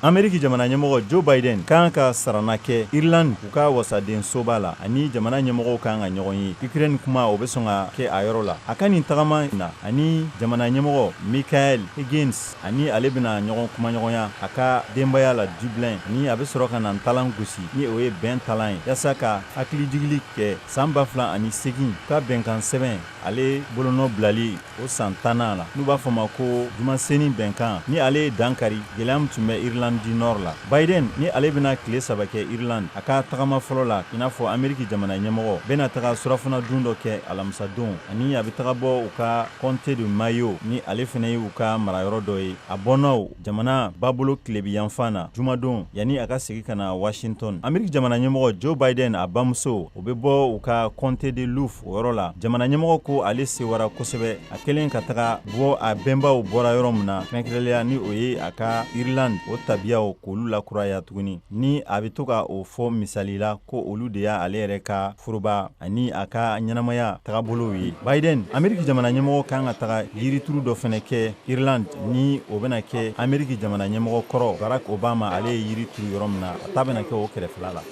Ameriki jamana ɲɛmɔgɔ Joe Biden kan ka sarana kɛ Irlande, u ka wasaden soba la, ani jamana ɲɛmɔgɔw kan ka ɲɔgɔn ye. Ukraine kuma, o bɛ sɔn ka kɛ a yɔrɔ la. A ka nin tagama na, ani jamana ɲɛmɔgɔ Michael Higgins, ani ale bɛna ɲɔgɔn kumaɲɔgɔnya a ka denbaya la Dublin, ni a bɛ sɔrɔ ka na ntalan gosi, ni o ye bɛn talan ye, yaasa ka hakilijigili kɛ san 2008 ka bɛnkan sɛbɛn, ale bolonɔ bilali o san 10nan la, n'u b'a fɔ ma ko Jumasenin bɛnkan, ni ale ye dan kari gɛlɛya min tun bɛ Irlande du Nord la. Biden, ni ale bɛna tile 3 kɛ Irlande, a ka tagama fɔlɔ la i n'a fɔ Ameriki jamana ɲɛmɔgɔ, bɛna taga surafana dun dɔ kɛ alamisadon, ani a bɛ taga bɔ u ka comté de Mayo, ni ale fana ye u ka marayɔrɔ dɔ ye, a bɔnnaw jamana babolo tilebi yanfan na, jumadon, yanni a ka segin ka na Washington. Ameriki jamana ɲɛmɔgɔ Joe Biden, a bamuso, o bɛ bɔ u ka comté de Louth, o yɔrɔ la. Jamana ɲɛmɔgɔ ko ale sewara kosɛbɛ a kɛlen ka taga bɔ a bɛnbaw bɔra yɔrɔ min na, kɛrɛnkɛrɛnlenya ni o ye a ka Irlande o tabiyaw, k'olu lakuraya tuguni, ni a bɛ to ka o fɔ misali la ko olu de y'a ale yɛrɛ ka foroba ani a ka ɲɛnamaya tagabolow ye. Biden, Ameriki jamana ɲɛmɔgɔ, kan ka taga yirituru dɔ fana kɛ Irlande, ni o bɛna kɛ Ameriki jamana ɲɛmɔgɔ kɔrɔ Barack Obama, ale ye yiri turu yɔrɔ min na. A ta bɛna kɛ o kɛrɛfɛla la.